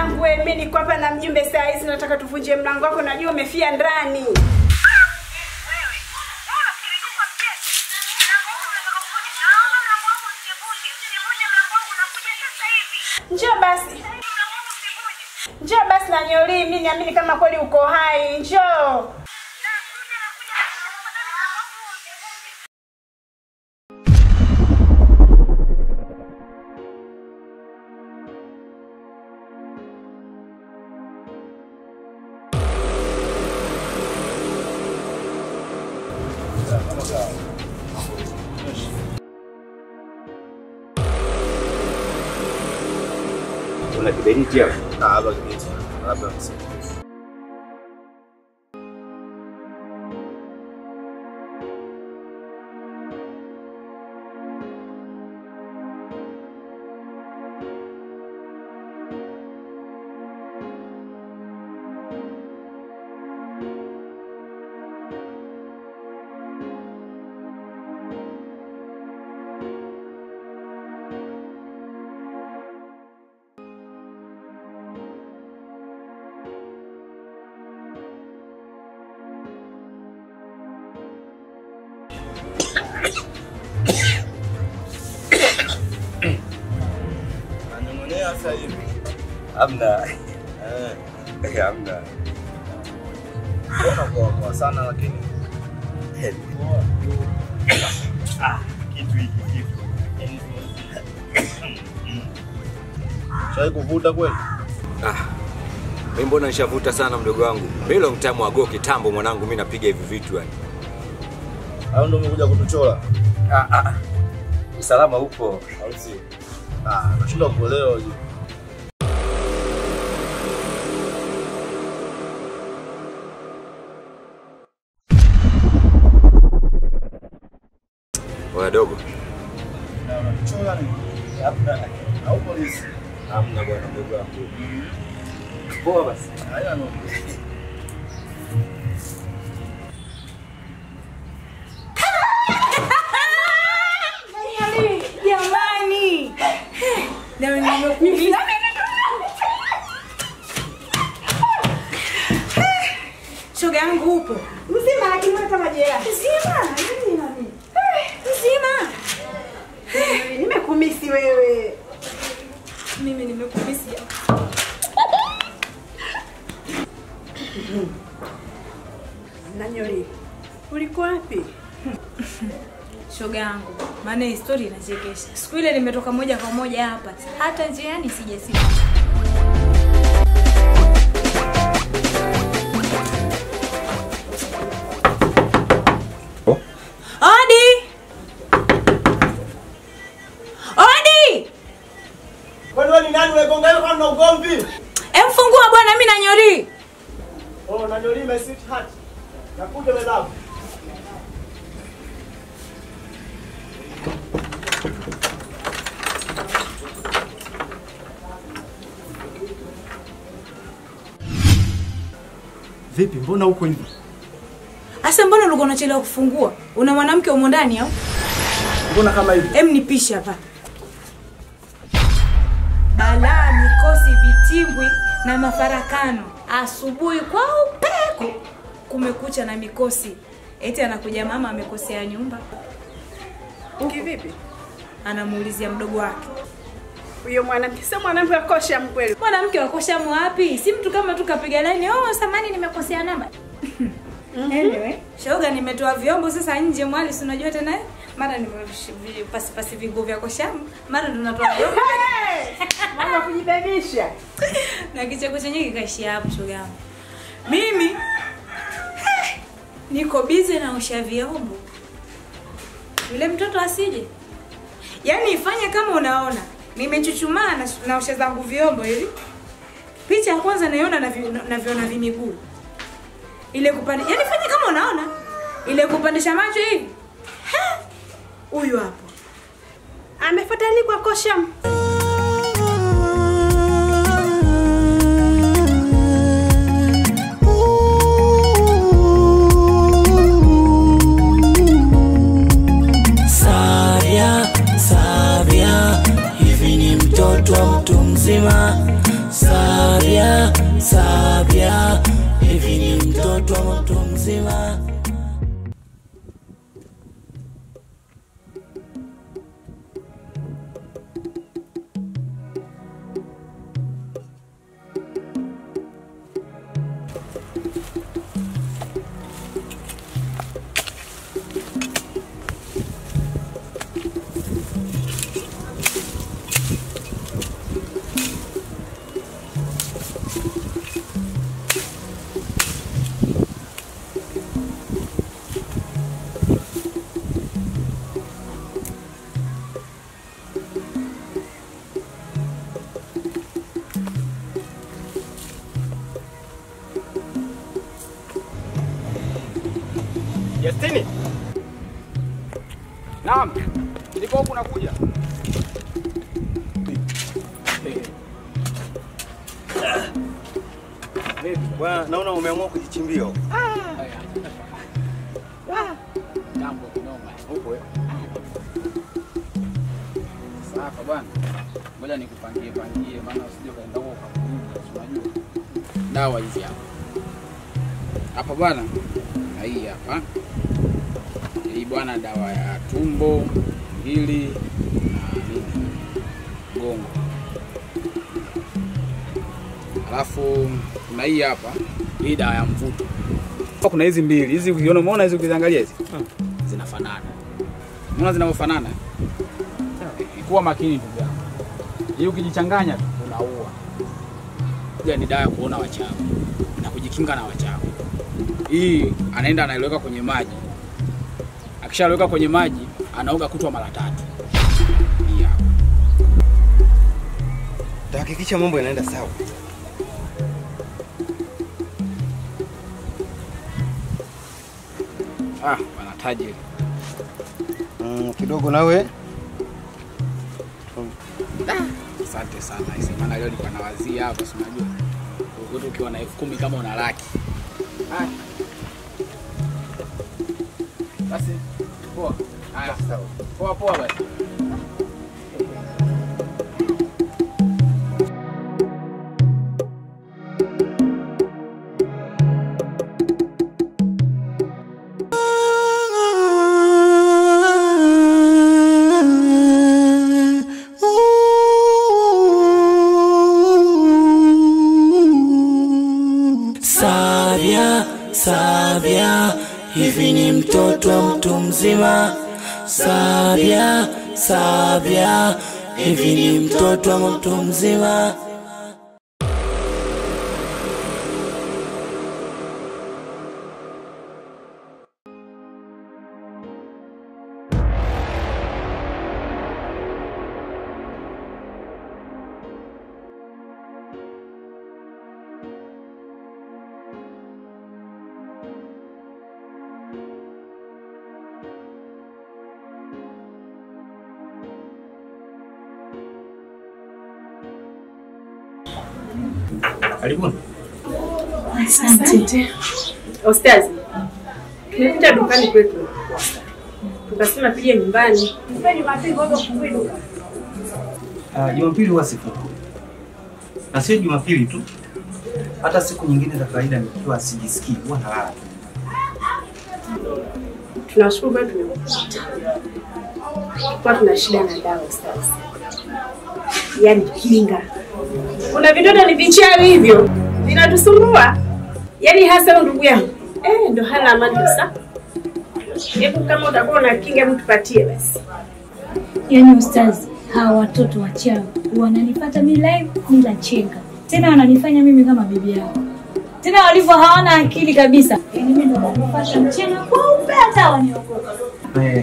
Mwanangu wewe, mimi niko hapa na mjumbe saa hizi, nataka tuvunje mlango wako, najua umefia ndani. Njoo basi. Njoo basi na Nyoli, mimi niamini kama kweli uko hai. Njoo. Una kiberiti hapo? Ah, hapa kiberiti. Labda msi. Hamna. Hamna. Mbona kwa sana lakini. Ah, kitu hiki kitu. Chai kuvuta kweli? Ah. Mimi mbona nishavuta sana mdogo wangu. Mimi long time ago kitambo mwanangu mimi napiga hivi vitu yani. Au ndio umekuja kutuchora? Ah ah. Usalama upo. Au si? Ah, nashindwa kuelewa hiyo. Oya dogo. Na unachora nini? Hamna. Au polisi? Hamna bwana mdogo wangu. Poa basi. Haina noma. Jamani. Leo nimekuja. Shoga yangu upo? Mzima lakini hata majeraha. Mzima? Nini nani? Mzima. Nimekumisi wewe. Mimi nimekumisi. Nanyori, ulikuwa wapi? Shoga yangu, maana story inachekesha. Siku ile nimetoka moja kwa moja hapa. Hata njiani sijasika. Oh. Odi! Odi! Kwani wewe ni nani unagonga hiyo kama ugomvi? Emfungua bwana, mimi Nanyori. Oh, Nanyori my sweetheart. Nakuja my love. Vipi, mbona uko hivi? Asa mbona ulikuwa unachelewa kufungua? Una mwanamke humo ndani au? Mbona kama hivi? Em nipishe hapa. Balaa, mikosi, vitimbwi na mafarakano. Asubuhi kwa upeko kumekucha na mikosi. Eti anakuja mama amekosea nyumba. Kivipi? Anamuulizia mdogo wake. Huyo mwanamke sio mwanamke wa kosha mkweli. Mwanamke wa kosha wapi? Si mtu kama tu kapiga line, "Oh, samani nimekosea namba." Anyway, shoga nimetoa vyombo sasa nje mwali, si unajua tena? Mara nimepasi pasi vinguo vya kosha, mara ndo natoa vyombo. Mama kujibebisha. Na kicheko chenyewe kikaishia hapo shoga yangu. Mimi niko busy na osha vyombo. Yule mtoto asije. Yaani ifanye kama unaona. Nimechuchumaa na osha zangu vyombo hivi. Picha ya kwanza naiona na viona vimiguu. Ile kupande, yaani fanya kama unaona. Ile kupandisha macho hivi. Huyu hapo. Amefuata nini kwa kosha? Sabia, Sabia, hivi ni mtoto mtoto wa mtu mzima? Sabia, Sabia, hivi ni mtoto wa mtu mzima? Justini. Naam. Niko huku nakuja. Bwana, naona umeamua kujichimbia. Jambo kinoma. Huko eh. Sasa hapa bwana. Ngoja nikupangie pangie maana usije kaenda huko ukakuruka, unajua. Dawa hizi hapa. Hapa bwana. Na hii hapa. Hii bwana dawa ya tumbo, ngili na nini? Gongo. Alafu kuna hii hapa, hii dawa ya mvuto. Kuna hizi mbili, hizi ukiona umeona hizi ukiziangalia hizi? Zinafanana. Unaona zinavyofanana? Kuwa makini ndugu yangu. Hii ukijichanganya tu unaua. Hii ni dawa ya kuona wachawi na kujikinga na wachawi. Hii anaenda anaiweka kwenye maji. Akishaweka kwenye maji anaoga kutwa mara tatu. Hii hapa. Tahakikisha mambo yanaenda sawa. Ah, bwana tajiri. Kidogo nawe. Asante sana. Maana leo nilikuwa nawazia hapa, si unajua. Ukikuta ukiwa na 10,000 kama una laki. Haya. Basi poa. Haya sawa. Poa poa basi. Sabia, Sabia, hivi ni mtoto wa mtu mzima? Sabia, Sabia, hivi ni mtoto wa mtu mzima? Karibuni. Asante. Ostaz. Tulipita dukani kwetu. Tukasema tuje nyumbani. Jumapili ngoja ufungue duka. Jumapili huwa sifungui. Na sio Jumapili tu. Hata siku nyingine za kawaida nikiwa sijisikii huwa nalala tu. Tunashukuru bado tumekupata. Kwa tuna shida na dawa Ostaz. Yaani kinga. Kuna vidonda ni vichawi hivyo vinatusumbua. Yaani hasa ndugu yangu. Ndo hana amani kabisa. Hebu kama utakuwa na kinga hebu tupatie basi. Yaani ustazi, hawa watoto wachawi wananipata mimi live bila chenga. Tena wananifanya mimi kama bibi yao. Tena walivyo hawana akili kabisa. Yaani mimi ndo nakupata mchana kwa upe hata waniogopa.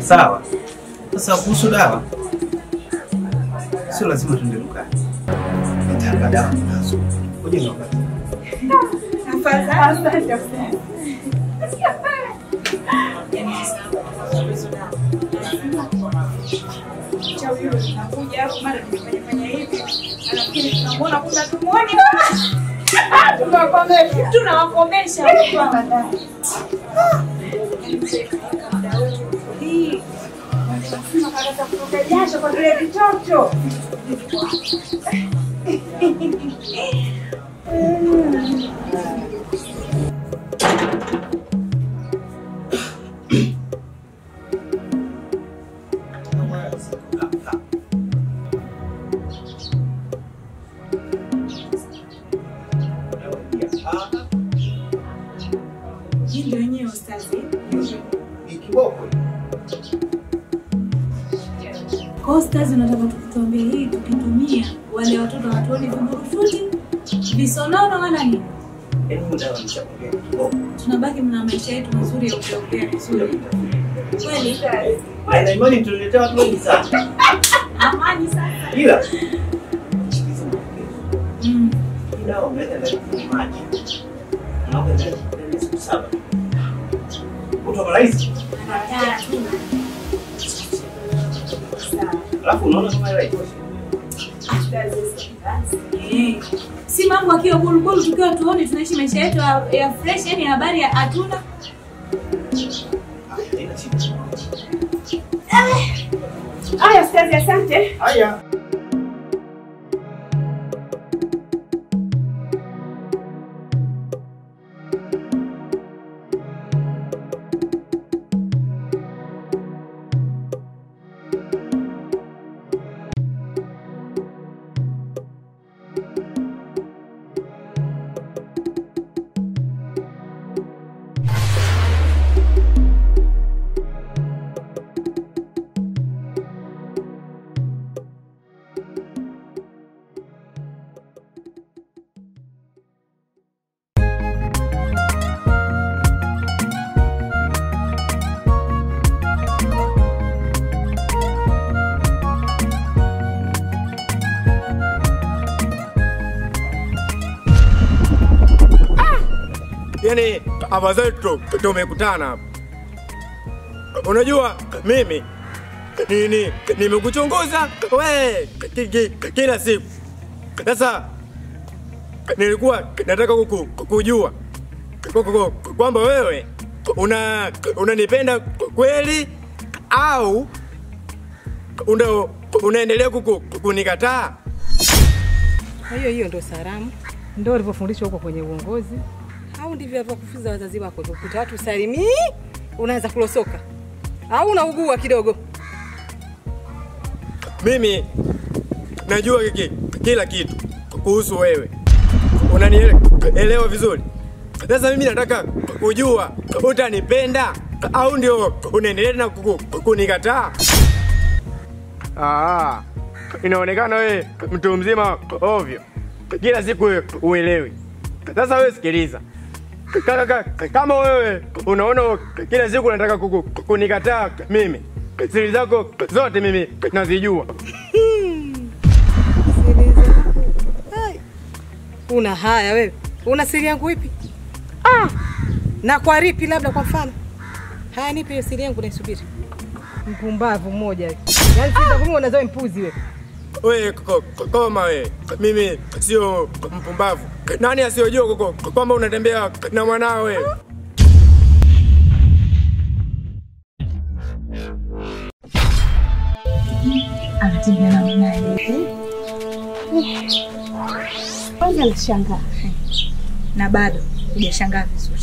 Sawa. Sasa kuhusu dawa, sio lazima tuende dukani. Nitaka dawa nazo. Ngoja niwapatie. Afadhali. Nakuja hapo mara tumefanya hivi. Anafikiri tunamuona kumbe tumuone. Tunawakomesha. Tunawakomesha huko ndani. Hii. Nimeanza kutoka jasho kwa vile vitoto. Hii ndio yenyewe ustazi. Ni kiboko. Kwa ustazi unataka tukutuambie hii tukitumia wale watoto hatuoni viburufuti, visonono wala nini? Yaani muda wa nishakwambia kiboko. Tunabaki mna maisha yetu mazuri ya kuongea vizuri. Kweli? Wewe na imani tunaletea watu wengi sana. Amani sasa. Ila ila unaweza ndani maji. Unaweza ndani siku 7. Kutoka rahisi. Alafu unaona kama hela itoshi. Si mambo akiwa bulubulu tukiwa tuone tunaishi maisha yetu ya fresh, yani habari ya hatuna. Haya ustazi, asante. Haya. Yaani afadhali tumekutana hapa. Unajua mimi nimekuchunguza wewe kila siku. Sasa nilikuwa nataka kujua kwamba wewe unanipenda kweli au unaendelea kunikataa. Kwa hiyo hiyo ndio salamu, ndio ulivyofundishwa huko kwenye uongozi. Au ndivyo walivyokufunza wazazi wako? Ukuta watu salimii, unaanza kulosoka. Au unaugua kidogo. Mimi najua kila kitu kuhusu wewe. Unanielewa vizuri? Sasa mimi nataka kujua utanipenda au ndio unaendelea na kunikataa? Ah, inaonekana wewe mtu mzima ovyo. Kila siku uelewi. Sasa wewe sikiliza. Kama wewe unaona kila siku unataka kunikataa mimi, siri zako zote mimi nazijua. Siri zako? Hai. Una haya wewe. Una siri yangu ipi? Ah. Na kwa ripi labda kwa mfano? Haya, nipe hiyo siri yangu naisubiri. Mpumbavu mmoja. Yaani siri zangu mimi unazoe mpuzi wewe. Wewe koma wewe. Mimi sio mpumbavu. Nani asiyojua kwamba unatembea na mwanawe? Anatembea na mwanawe. Kwanza nashangaa. Na bado hujashangaa vizuri.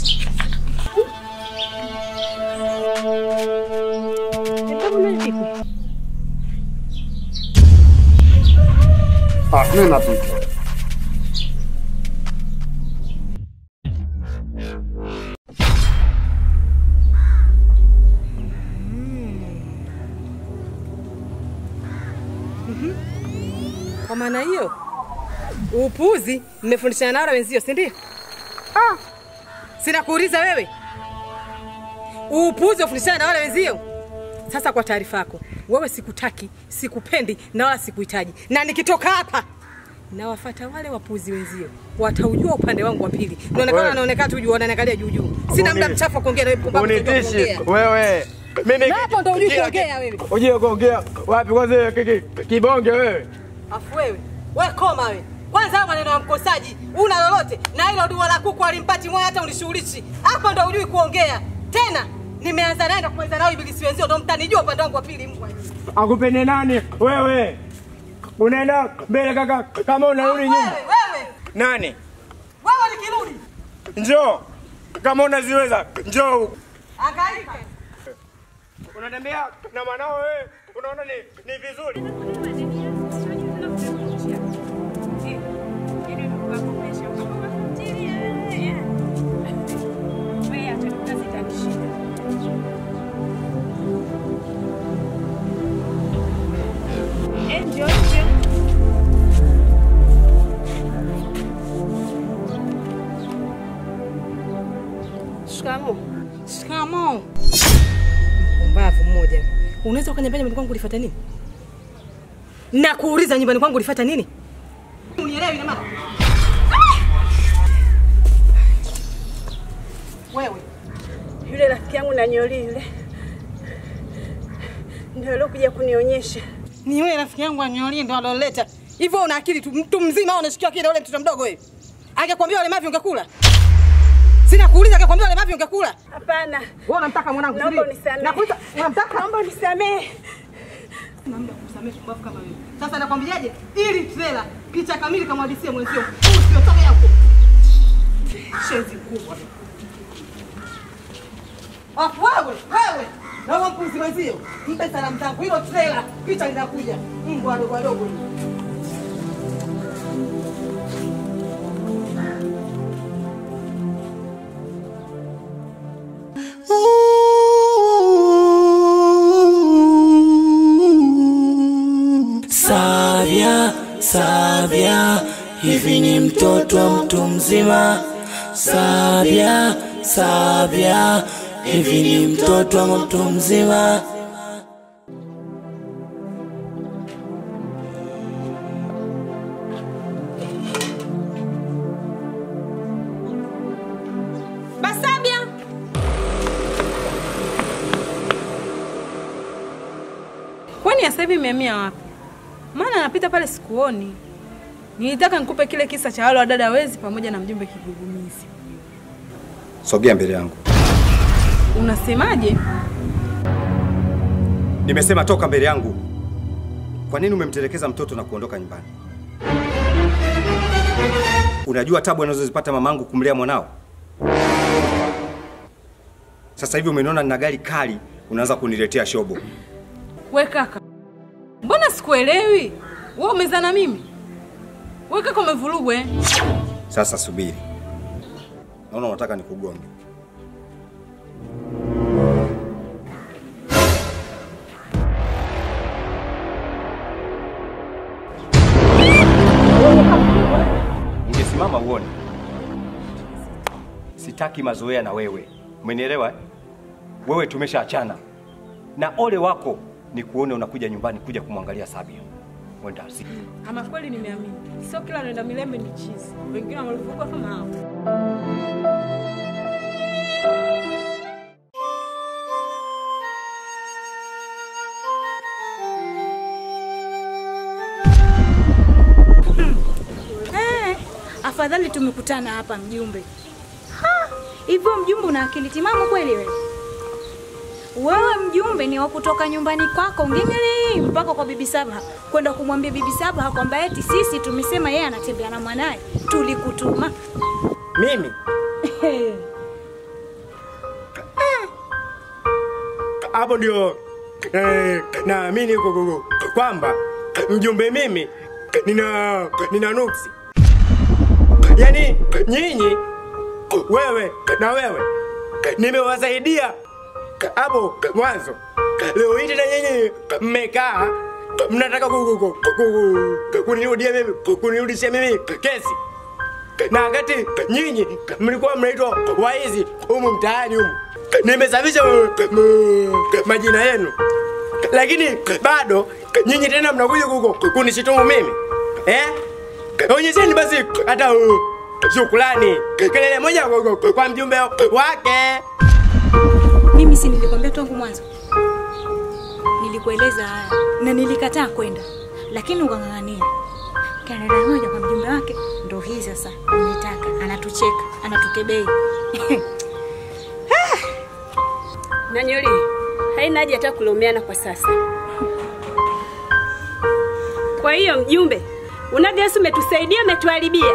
Ah, mimi napika. Kwa maana hiyo upuzi mmefundishana nao wenzio, si ndio? Ah. Sina kuuliza wewe. Upuzi ufundishana na wale wenzio. Sasa kwa taarifa yako, wewe sikutaki, sikupendi na wala sikuhitaji. Na nikitoka hapa nawafuata wale wapuzi wenzio. Wataujua upande wangu wa pili. Unaonekana anaonekana tu juu, anaangalia juu juu. Sina muda mchafu kuongea na wewe pumbavu. Unitishi wewe. Mimi hapo ndo unijui kuongea wewe. Unijui kuongea wapi kwanza kibonge wewe? Afu wewe, wewe koma wewe. Kwanza maneno ya mkosaji, una lolote na hilo dua la kuku alimpati moyo hata unishughulishi. Hapo ndo hujui kuongea. Tena Nimeanza naye na kumaliza nao ibilisi wenzio ndio mtanijua upande wangu wa pili mbwa. Akupende nani wewe? Unaenda mbele kaka kama unarudi nyuma. Wewe. Nani? Wewe nikirudi. Njoo. Kama unaziweza njoo huku. Angaika. Unatembea na mwanao wewe unaona ni vizuri. Shikamoo. Shikamoo. Mpumbavu mmoja. Unaweza ukaniambia nyumbani kwangu ulifuata nini? Na kuuliza nyumbani kwangu ulifuata nini? Unielewi ina maana? Wewe. Yule rafiki yangu na nyoli yule. Ndio alikuja kunionyesha. Ni yule rafiki yangu anyoli ndio aloleta. Hivyo una akili tu, mtu mzima unashikia kile ule mtoto mdogo wewe. Angekwambia wale mavi ungekula? Sina kuuliza, angekwambia wale mavi ungekula? Hapana. Wewe unamtaka mwanangu? Naomba unisamehe. Nakuuliza, unamtaka? Naomba unisamehe. Sina muda kukusamehe pumbavu kama wewe. Sasa nakwambiaje? Ili trailer picha kamili kamhadisie mwenzio. Usio toka yako. Shenzi kubwa. Afu wewe, wewe. Na wewe mpuzi mwenzio, mpe salamu zangu. Hilo trailer picha linakuja. Mbwa wadogo wadogo. Sabia, Sabia, hivi ni mtoto wa mtu mzima. Sabia, Sabia, hivi ni mtoto wa mtu mzima. Basabia. Kwani sasa hivi imehamia wapi? Maana napita pale sikuoni. Nilitaka nikupe kile kisa cha wale wadada wezi pamoja na mjumbe kigugumizi. Sogea mbele yangu. Unasemaje? Nimesema toka mbele yangu. Kwa nini umemtelekeza mtoto na kuondoka nyumbani? Unajua tabu anazozipata mamangu kumlea mwanao? Sasa hivi umeniona nina gari kali, unaanza kuniletea shobo. We kaka, mbona sikuelewi? Wewe umezana mimi? Wewe kaka umevurugwa eh? Sasa subiri. Naona unataka nikugonge. Ungesimama uone. Sitaki mazoea na wewe. Umenielewa? Wewe tumeshaachana. Na ole wako ni kuone unakuja nyumbani kuja kumwangalia Sabia. Wenda usiku. Ama kweli nimeamini. Sio kila anaenda Milembe ni chizi. Wengine wamelivugwa kama hao. Afadhali tumekutana hapa mjumbe. Hivyo mjumbe una akili timamu kweli wewe? Wewe mjumbe ni wa kutoka nyumbani kwako ngingili mpaka kwa Bibi Sabha kwenda kumwambia Bibi Sabha kwamba eti sisi tumesema yeye anatembea na mwanae, tulikutuma. Mimi? Hapo ndio naamini kwamba mjumbe mimi nina nuksi. Yaani nyinyi wewe na wewe nimewasaidia hapo mwanzo. Leo hii tena nyinyi mmekaa mnataka kunirudia mimi, kunirudishia mimi kesi. Na wakati nyinyi mlikuwa mnaitwa waizi humu mtaani humu. Nimesafisha majina yenu. Lakini bado nyinyi tena mnakuja kunishitumu mimi. Eh? Onyesheni basi hata shukrani. Kelele moja kwa mjumbe wake. Mimi si nilikwambia tangu mwanzo. Nilikueleza haya na nilikataa kwenda. Lakini ukang'ang'ania. Kelele moja kwa mjumbe wake ndio hii sasa. Unitaka, anatucheka, anatukebei. Na Nyoli, haina haja hata kulaumiana kwa sasa. Kwa hiyo mjumbe, unavyohisi umetusaidia, umetuharibia.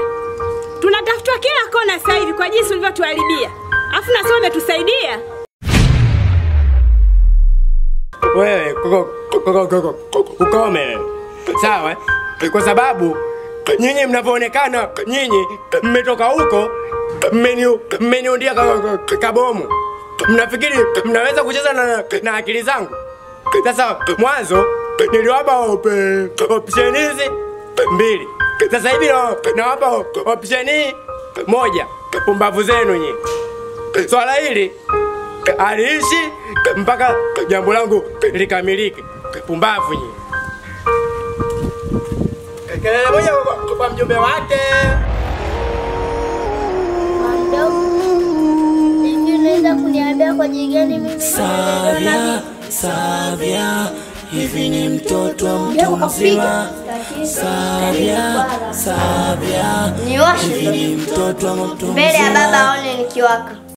Tunatafutwa kila kona sasa hivi kwa jinsi ulivyotuharibia. Afu nasema umetusaidia. Wewe ukome. Sawa? Kwa sababu nyinyi mnavyoonekana nyinyi mmetoka huko mmeniundia kabomu. Mnafikiri mnaweza kucheza na akili zangu? Sasa mwanzo niliwapa option hizi mbili. Sasa hivi nawapa option moja. Pumbavu zenu nyinyi. Swala hili aliishi mpaka jambo langu likamilike. Pumbavu nyinyi. Kelele moja kwa mjumbe wake. Mdogo, unaweza kuniambia kwa jigani mimi? Sabia, Sabia, hivi ni mtoto wa mtu mzima. Sabia, Sabia, hivi ni mtoto wa mtu mzima. Mbele ya baba aone nikiwaka.